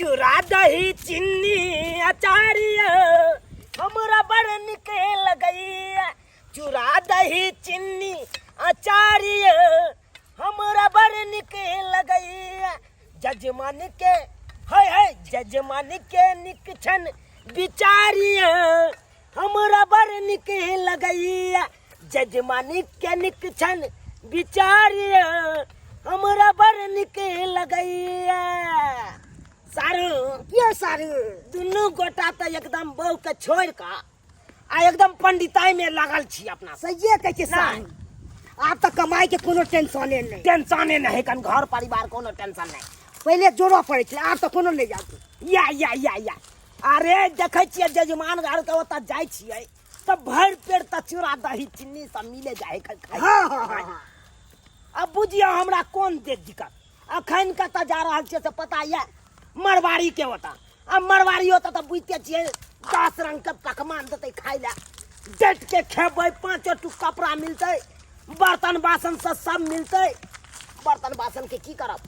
चूड़ा दही चिन्नी अचारिया हमरा बड़ नीक लगैया चूड़ा दही चिन्नी अचारिया हमरा बड़ नीक लगैया जजमान के है है जजमान के नीक छन बिचारिया हमरा बड़ नीक लगैया जजमान के नीक छन बिचारिया हमरा बड़ नीक लगैया सारू के सारू दुनू गोटा तऽ एकदम बहू के छोड़ कऽ आ एकदम पंडिताई में लागल छी अपना सब। सहिए कहै छै सारू आब तऽ कमाई के कोनो टेंशने नहि टेंशने नहि है कन घर परिवार कोनो टेंशन नहि पहिले जोड़ऽ पड़ै छलै आब तऽ कोनो नहि जाब या या या या अरे देखै छियै जजमान घर के ओतऽ जाइ छियै तऽ भरि पेट तऽ चूड़ा दही चीनी सब मिले जाइ है खाइ हाँ हाँ हाँ हाँ। अब बुझियौ हमरा कोन दे दिक्कत अखन कतऽ जा रहल छियै से पता यऽ मरवाड़ी के ओतऽ आ मरवाड़ी ओतऽ तऽ बुझिते छियै 10 रंग के पकवान देतै खाइ लए डटि के खेबै पाँचो टुक कपड़ा मिलतै बर्तन बासन सब सब मिलतै बर्तन बासन के की करब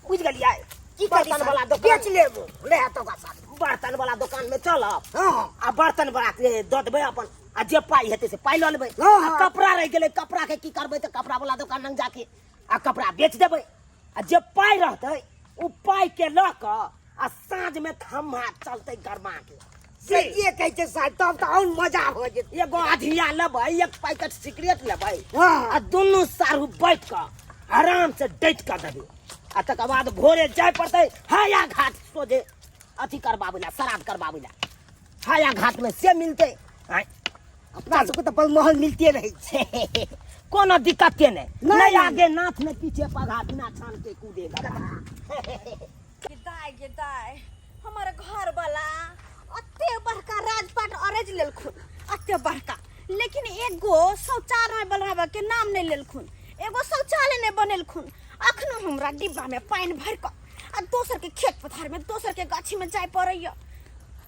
बुझि गेलियै की करी बर्तन वाला साहब? दोकान बेच लेब ले तो साहब बर्तन वाला दोकान में चलब हाँ हाँ आ बर्तन वाला के दऽ देबै अपन आ जे पाइ हेतै से पाइ लऽ लेबै हाँ, हाँ। आ कपड़ा रहि गेलै कपड़ा के की करबै तऽ कपड़ा वाला दोकान लग जाके आ कपड़ा बेच देबै आ जे पाइ रहतै ओ पाइ के लऽ कऽ आ साँझ में खम्हा चलतै गरमा के सहिए कहै छै साहब तब तऽ और मजा हो जेतै एगो अधिया लेबै एक पैकेट सिगरेट लेबै हाँ। आ दुनू सारू बैठ कऽ आराम से डटि कऽ देबै आ तकर बाद भोरे जाय पड़तै हाया घाट सोझे अथी करबाबै लए श्राद्ध करबाबै लए हाया घाट में से मिलतै आँय, अपना सबके तऽ बलमहल मिलते रहै छै कोनो दिक्कते नहि नहि, नहि नहि। आगे नाथ ने पीछे पगा बिना छान के कूदेगा गे दाय गे दाय हमर घर वाला अते बड़का राजपाट अरज लेलखुन अते बड़का लेकिन एगो शौचालय बनाबऽ के नाम नहि लेलखुन एगो शौचालय नहि बनेलखुन अखनो हमरा डिब्बा में पानि भरि कऽ आ दोसर के खेत पथार में दोसर के गाछी में जाय पड़ैया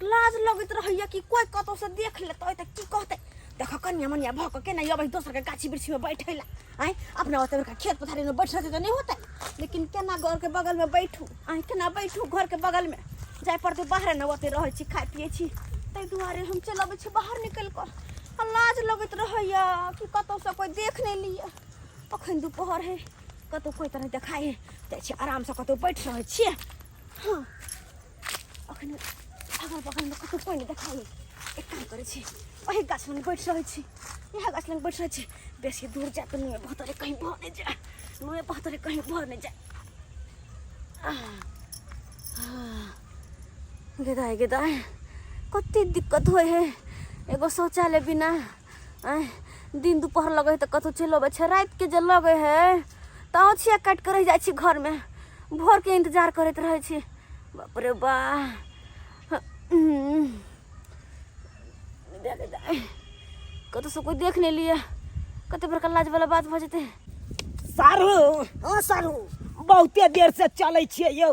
लाज लगैत रहैया कि कोई कतौ से देख लेतै तऽ की कहतै देख कनिया मनिया भऽ कऽ केना अबै दोसर के गाछी वृक्षी में बैठै ला आँय अपना ओते बड़का खेत पथारी में बैठ रहतै तऽ नहि होतै लेकिन केना घर के बगल में बैठू आँय केना बैठू घर के बगल में जाय पड़तै बाहरे ने ओते रहै छी खाइ पियै छी ताहि दुआरे हम चलि अबै छी बाहर निकलि कऽ आ लाज लगैत रहैया कि कतौ से कोई देख नहि लिअ अखन दुपहर है कतौ कोई तरह देखाइ है जाइ छी आरामसँ कतौ बैठ रहै छियै हँ अखन अगल बगलमे कतौ कोई नहि देखाइ है एक काम करै छी ओही गाछ लग बैठ रहै छी इएह गाछ लग बैठ रहै छी बेसी दूर जाय तऽ नुए बहतरे कहीं भऽ नहि जाय नुए बहतरे कहीं भऽ नहि जाय गेदाय गेदाय कते दिक्कत होइ है एगो शौचालय बिना आँय दिन दुपहर लगै है तऽ कतहु चलि अबै छै रातिके जे लगै है तऽ औछिया काटि कऽ रहि जाइ छी घरमे भोरके इंतजार करैत रहै छी बाप रे बा कतहुसँ कोइ देख नहि लिए कते बड़का लाजवला बात भऽ जेतै सारू हँ सारू बहुते देर से चलै छियै यौ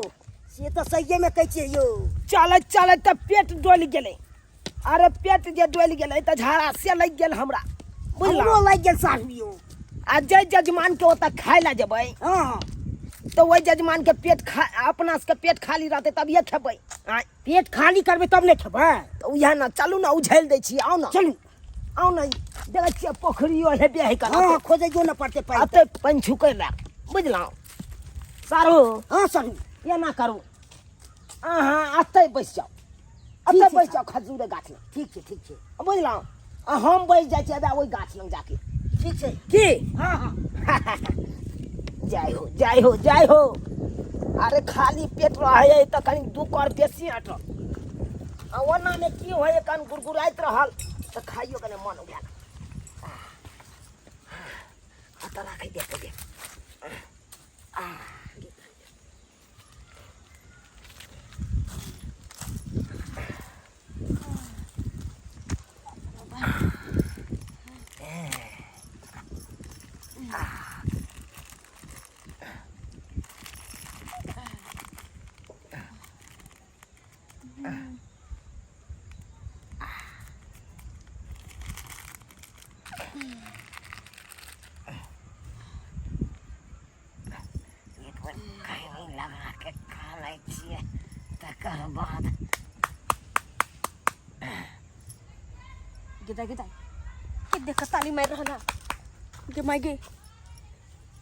से तऽ सहिएमे कहै छियै यौ चलैत चलैत तऽ पेट डोलि गेलै अरे पेट जे डोलि गेलै तऽ झाड़ा से लागि गेल हमरा बुझलहुँ हमरो लागि गेल साहु यौ आ जाहि जजमानके ओतऽ खाय लए जेबै हँ तऽ ओहि जजमानके पेट खा अपना सबके पेट खाली रहतै तभिए खेबै आँय पेट खाली करबै तब ने खेबै तऽ उएह ने चलू ने उझलि दै छी आउ ने चलू आउ ने देखै छियै पोखरियो हेबे है हँ करत खोजैयो ने पड़तै पानि अते पानि छुकै लए बुझलहुँ सारू हँ सारू एना करू अहाँ एतै बैस जाउ एतै छै, बैस जाउ खजूरे गाछ लग ठीक छै ठीक छै बुझलहुँ आ हम बैस जाइ छी ओहि गाछ लग जाके ठीक छै की हँ हँ जय हो जय हो जय हो अरे खाली पेट रहे तऽ कनि दू कर बेसी अटल आ ओनामे की होइ कनि गुड़गुड़ाइत रहल तऽ खाइयो कनि मन उठा तऽ राखै दे दे आ बाद गे दाइ गे दाइ के देख के ताली मारि रहल है गे माय गे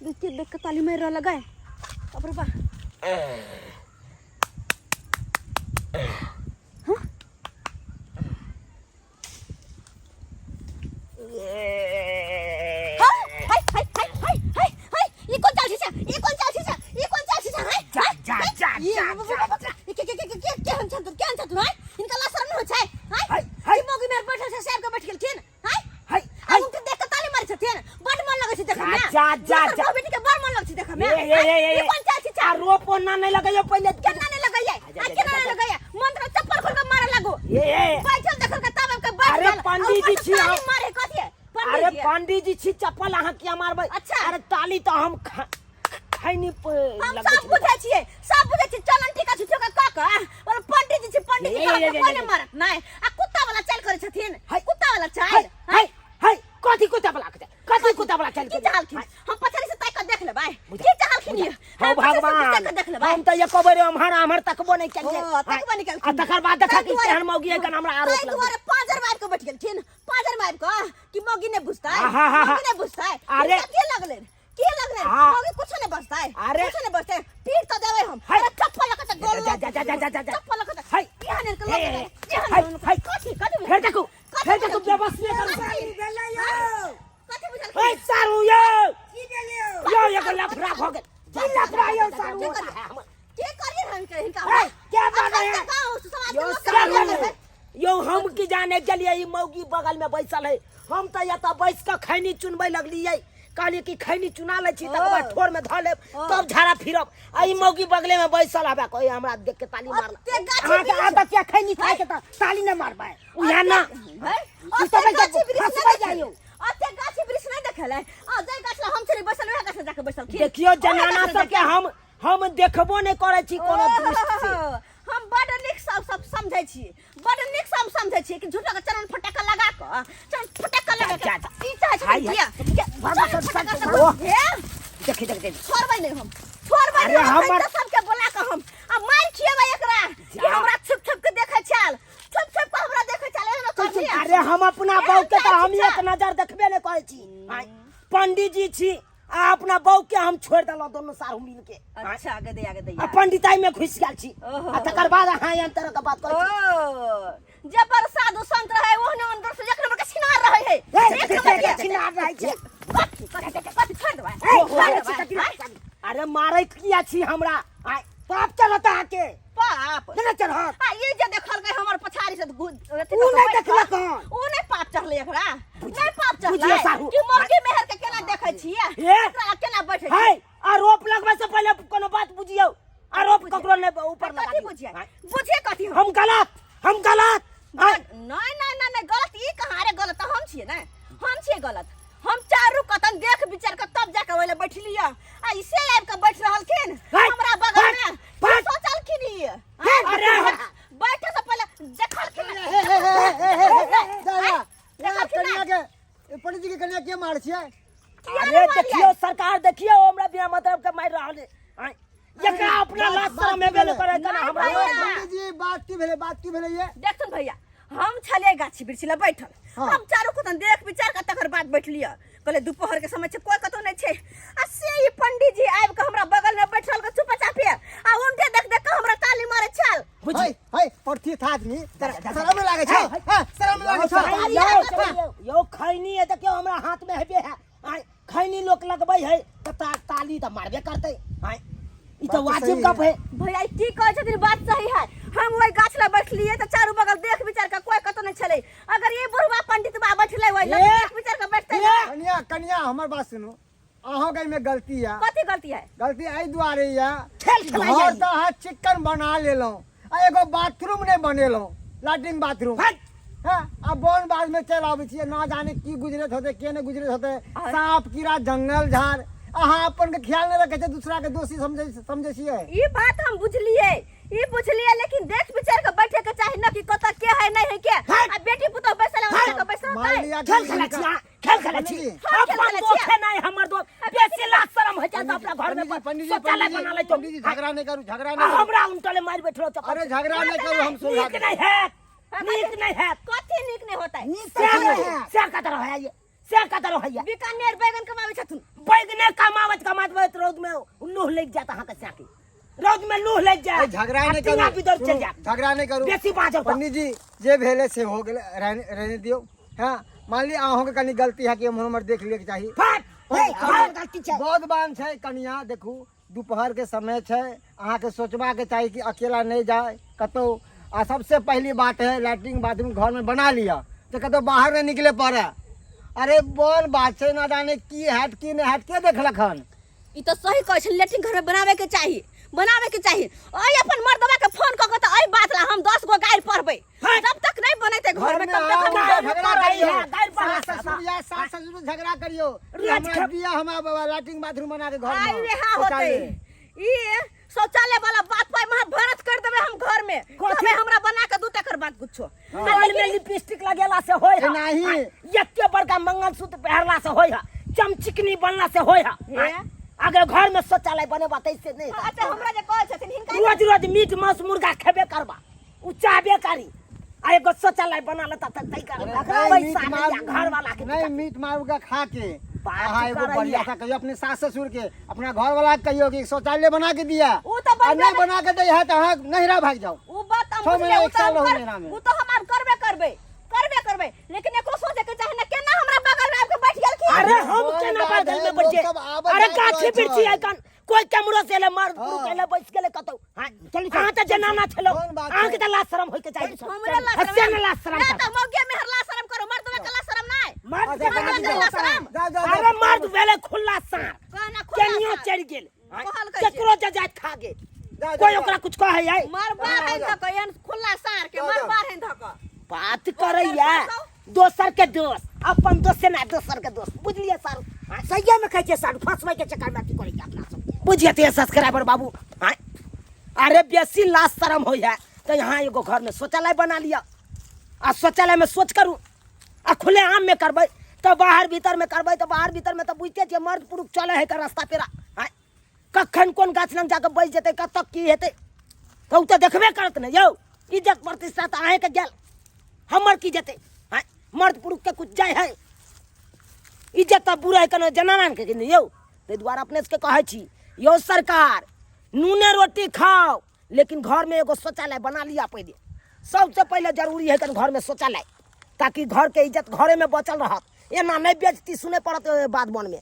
गे के देख के ताली मारि रहल है गाय बाप रे बा हाय हाय हाय हाय हाय हाय हाय ई कोन चाल छै ई कोन चाल छै ई कोन चाल छै हाय जा जा जा जा जा जा के के के के के हम छथुन के हम छथुन हाय हिनका ला शरम न होइ छै हाय हाय, हाय। ई मौगी मेर बैठल छै साहब के बैठ गेलखिन हाय हाय आ हाय उनके देख के ताली मारै छथिन बड मन लगै छै देखै में जा, जा, हुनकर जा। बहू बेटी के बड़ मन लगै छै देखै में ए, ए, ए, ए, ई कोन चाल छै आ रोपो ना नहीं लगैयो पहिले केना नहीं लगैया आ केना नहीं लगैया मंत्र चप्पल खोल के मारे लागू ए ए बैठल देखल के तब के बैठ अरे गेल। पंडीजी आ ऊपर से छी ताली हम। मारे कथी है अरे पंडीजी पंडीजी छी चप्पल अहाँ किया मारबै अच्छा। अरे ताली तऽ हम खैनी हम सब बुझै छियै सब बुझै छियै चलन टीका छुछो के क क बोल पंडीजी छी पंडीजी ए, के ए, ए, कोई ए, नहीं मारत नहीं आ कुत्ता वाला चाल करै छथिन हाय। कुत्ता वाला हाय चाल हाय हाय कथी कुत्ता वाला के कथी कुत्ता वाला चाल की चाहलखिन हम पछाड़ी से ताकि के देख लेबै की चाहलखिन ये हो हम पछाड़ी से भगवान ताकि के देख लेबै हम तऽ एको बेर एम्हर आम्हर तकबो नहि केलियै ओ, तकबो नहि केलखिन। आ तकर बाद देखा ताहि कि दुआरे- तेहन मौगी है हमरा आरोप ताहि लगबै दुआरे पाँजर मारि के बैठ गेलखिन पाँजर मारि के कि मौगी नहीं बुझतै आहा, हा, हा। मौगी नहीं बुझतै अरे। हिनका के लगलै के लगलै हाँ। मौगी कुछ नहीं बचतै अरे। कुछ नहीं बचतै पीट तो देबै हम हाय। अरे चप्पल लगा के गोल जा, जा, जा, जा, जा, जा, जा। चप्पल लगा के हाय। यहाँ ने के ए, ए, लगा यहाँ हाय, ने हाय। कथी कथी फेर देखू कथी फेर देखू बुझलखिन? व्यवस्थित करू कथी? भेलै यौ कथी बुझलखिन ए सारू यौ की भेलै यौ यौ एगो लफड़ा भऽ गेल की लफड़ा यौ सारू के करिए के करिए हम के हिनका ए, के बाजै है? गाँव समाज के यौ लोग के सारू बाजै है। यौ हम की जाने गेलियै ई मौगी बगल में बैसल है हम तऽ एतऽ बैस कऽ खैनी चुनबै लगलियै कहलियै कि खैनी चुना लै छी तकर बाद ठोर में धऽ लेब तब झाड़ा फिरब आ ई मौगी बगले में बैसल हबे कोई हमरा देख के ताली मारल ओते गाछी अहाँके वृक्ष आदत यऽ खैनी खायके तऽ ताली नहि मारबै उएह ना है? ई ओते सब गाछी एकदम वृक्ष फंसबै नहि देखल। जाइयौ। ओते गाछी वृक्ष नहि देखल है। आ जाहि गाछ लग हम छली बैसल उएह गाछ लग जाके बैसलखिन। देखियो ओएह जनाना गाछ लग सबके जाके। हम देखबो नहि करै छी कोनो दृष्टि से ओहो, हम बड नीक सब सब समझै छी बड नीक सब समझै छी कि झूठो के चरण फटक्का लगा क चरण फटक्का लगा जा, के जा। ई चाहै छी हाय, किया भगवान चरण सब- फटक्का सब- से ओह। हे, देखी देख देख छोड़बै नहि हम छोड़बै अरे नहि हम हमर- तऽ सबके बोला के हम आ मारि खिएबै एकरा कि जा। हमरा छुप छुप के देखै छल छुप छुप के हमरा देखै छल एहन करनी अरे हम अपना एहन बहू के तऽ चाहै हम छी एक नजर देखबे नहि करै छी आँय, पंडीजी छी आ अपना बहू के हम छोड़ि देलहुँ दुनू सारू मिल के आँय, अच्छा गदैया आ गदैया पंडिताई में घुसि गेल छी ओहो। आ तकर बाद अहाँ एहन तरह के बात करै छी ओ जे पर साधु संत रहे ओहने अंदर से एक नंबर के छिनार रहे है ए, एक नंबर के छिनार रहै छै। कथी कथी कथी छोड़ देबै ए, छोड़ मारै देबै, छी कथी आँय? अरे मारै किया छी हमरा आँय, पाप चढ़त अहाँके पाप नहि चढ़त आ ई जे देखल गए हमर पछाड़ी से अथी ऊ कऽ नहि बैठ देखलक कऽ, हन। ऊ नहि पाप चढ़लै एकरा नहि पाप बुझियौ चढ़लै साहु। कि मौगी मेहर के केना देखै छियै हे। एकरा लग केना बैठै है आरोप लगबै से पहिले कोनो बात बुझियौ आरोप ककरो नहि ऊपर लगा कथी दियौ। बुझियै आँय, बुझियै कथी हम हम गलत हम गलत आँय, नहीं नहीं नहीं नहीं गलत ई कहाँ रे गलत तऽ हम छियै ने हम छियै गलत हम चारू कतन देख विचार के तब जाके ओहि लए बैठलियै आ इसे आबि के बैठ रहलखिन हट, हमरा बगल हट, में की हट। सोचलखिन ई अरे हम- बैठे से पहिले देखलखिन हे हे हे हे हे हे जा जा देखलखिन कन्या के पंडित जी के कन्या के मार छियै किया अरे नहि मारियै? देखियौ सरकार देखियौ हमरा बिना मतलब के मारि रहल है आँय, एकरा अपना बात- लाज बात शरम की हेबे नहि भेलै? करे केना नहि हमरा भैया। पंडित जी बात की भेलै बात की भेलै ये देखथुन भैया हम छलियै गाछी वृक्ष लग बैठल हाँ। हम चारू कतन देख विचार के तकर बाद बैठलियै कहले दोपहर के समय छै कोई कतौ नहि छै आ से ई पंडित जी आबि के हमरा बगल में बैठल के चुपचापे आ उनके देख देख के हमरा ताली मारे छल है है पर्थी था आदमी शरम लागे छै हां शरम लागे छै यौ यौ खैनी है देखियौ हमरा हाथ में हेबे है आँय, खैनी लोक लगबै है तऽ ताली तऽ मारबे करतै आँय, ई तऽ बात तऽ वाजिब सही गप है भैया ई की कहै छथिन बात सही है हम ओहि गाछ लग बैठलियै तऽ चारू बगल देख विचार के कोई कतौ नहि छलै अगर ई बुढ़वा पंडित बा बैठलै ओहि लग ए! देख विचार के बैठतै ए! कन्या कन्या हमर बात सुनू अहों के एहिमे गलती है कथी गलती है गलती एहि दुआरे यऽ खेल खेलाइ घर जाइ। तऽ अहाँ चिक्कन बना लेलहुँ आ एगो बाथरूम नहि बनेलहुँ लैट्रिन बाथरूम हट। हँ आ वन बाध में चलि आबै छियै ना जाने की गुजरैत होतै के नहि गुजरैत होतै साँप कीड़ा जंगल झाड़ अहाँ अपन के ख्याल नहि रखै छियै दूसरा के दोषी समझै समझै छियै ई बात हम बुझलियै ई बुझलियै लेकिन देख विचार के बैठे के चाही न कि कतऽ के है नहीं है के हट। आ बेटी पुतोह बैसल है के बैसल मान है लिया कि खेल खेलै छी अहाँ, खेल खेलै छी पंडीजी। हम खेल अपन खेलै दोख छियै। है नहीं हमर दोख बेसी लाज शरम होइ छै तऽ अपना घर में पर पंडित जी शौचालय पंडित बना जी लेतो पंडित जी झगड़ा नहीं करू, झगड़ा आ नहीं करू। हमरा उनटले मारि बैठलो चप्पल अरे झगड़ा नहीं करू, हम सुलझा नीक देब। नहीं हैत, नीक नहीं हैत। कथी नीक नहीं होता है? नीक तऽ से नहि हैत। से कत रहै ये, से कत रहै ये। बीकानेर बैगन कमाबै छथुन। बैगने कमावत कमावत रौद में लूह लग जात अहाँके, साकी रौद में लूह लग जात। अरे झगड़ा नहीं आ टीना करू, बिदर चलि सुनू, जात। झगड़ा नहीं करू। बेसी बाजब तऽ। पंडित जी जे भेलै से हो गेलै, रहने रहने दियौ। हाँ, मान ली अहूँके कनि गलती है कि एम्हर उम्हर देख लियके चाही। फट हे, फट। हमर गलती छै। बहुत बान छै कनिया, देखू दोपहर के समय छै, अहाँके सोचबाके चाही कि अकेला नहि जाय कतहु। आ सबसे पहली बात है लैट्रिन बाथरूम घर में बना लिअ तऽ कतहु बाहर नहि निकले पड़े। अरे बन बात छै, ना जाने की हैत की नहि हैत, के देखलक हन। ई तऽ सही कहै छै, लेट्रिन घर में बनावे के चाही, बनावे के चाही। ओइ अपन मर्दवा के फोन कऽ के तऽ एहि बात ला हम 10 गो गारि पढ़बै। हट। जब तक नहीं बनेतै घर में घर में तब तक हम आओ, गारि झगड़ा पढ़बै। करियौ। गारि पढ़बै। सास ससुर या सास ससुर झगड़ा करियौ। रोज हमरा खेप- दिया, हमरा बाबा लैट्रिन बाथरूम बना के घर में। आइ वएह होतै। शौचालय। ई शौचालय वाला बात पर महाभारत कर देबै हम घर में। कथी? तबे हमरा बना के दू तकर बात कुछो। गाल में लिपस्टिक लगेला से होय है। एनाही। एते बड़का मंगलसूत्र पहिरला से होय है, चमचिकनी बनला से होय है। हे? अगर घर में शौचालय बनेबा तैसे नहीं। अच्छा हमरा जे कहै छथिन हिनका रोज रोज मीट मांस मुर्गा खेबे करबा, उ चाहबे करी, आ एगो शौचालय बना लेता त तै कर अरे ककरा नहीं, पैसा मीट नहीं मार- या घर वाला के नहीं मीट मार का खा के बात अहाँ एगो करैया। बढ़िया सा कहियो अपने सास ससुर के, अपना घर वाला के कहियो कि शौचालय बना के दिया। उ तऽ आ बनबे नहीं बना के दै है तऽ अहाँ नहिरा भागि जाओ। उ बात हम छओ बुझलियै, महीना, उ एक तऽ साल हम रहू कर- नहिरा में। उ तऽ हम आब करबे करबै, करबे करबै, लेकिन एकरो सोचे के चाही ना केना हमरा बगल में आबि के बैठ गेलखिन। अरे हम बोल केना बात बगल है, में बैठ लोग सब आबत अरे जात गाछी रहै बिरछी छै। है कन कोई कैमरो से एले मर्द पुरुष हाँ। एले बैस गेले कतौ। हाँ, चलू, अहाँ तऽ जनाना छलो, कोन बात अहाँके छै? तऽ लाज शरम होइके चाही। हमरे लाज शरम हस्से ने लाज शरम ना करब। तऽ मौगिया मेहर लाज शरम करू, मर्दवा के लाज शरम नहि। मर्द के अच्छा, बात जाओ, जाओ। शरम। जाओ, जाओ, अरे जाओ। मर्द भेले खुला साँप, कहना खुला केनियो साँप। चढ़ि गेल, कहलकै जे। केकरो जजात खा गेल, जाओ, कोई जाओ, ओकरा कुछ कहै है? मरबा है धक, एहन खुला साँड़ के जाओ, मरबा जाओ। है धक। बात करैया दोसर के दोष, अपन दोष से ना दोसर के दोष, बुझलिए सर? सहिए में कहै छियै सर, फंसबै के चक्कर में अथी करै छै अपना सबके। बुझिए तो सब्सक्राइबर बाबू। हाँ, अरे बेसी लाज शरम होइ है तो यहाँ एगो घर में शौचालय बना लिया, आ शौचालय में सोच करू, आ खुले आम में करबै तऽ बाहर भीतर में करबै तऽ बाहर भीतर में तऽ बुझिते छियै मर्द पुरुष चलै है के रास्ता पेरा। हाँ, कखन कोन गाछ लग जाके बैस जेतै, कतऽ की हेतै तऽ ओ तऽ देखबे करत ने यौ। इज्जत प्रतिष्ठा तऽ अहेँके गेल, हमर की जेतै? हाँ, मर्द पुरुषके कुछ जाइ है इज्जत तऽ बुरा है केना जनाना के नहि यौ। ताहि दुआरे अपने सबके कहै छी यौ सरकार, नूने रोटी खाओ लेकिन घरमे एगो शौचालय बना लिया पहिले। सबसे पहिले जरूरी है कन घरमे शौचालय, ताकि घरके इज्जत घरेमे बचल रहत, एना नहि बेइज्जती सुनै पड़त बाध बनमे।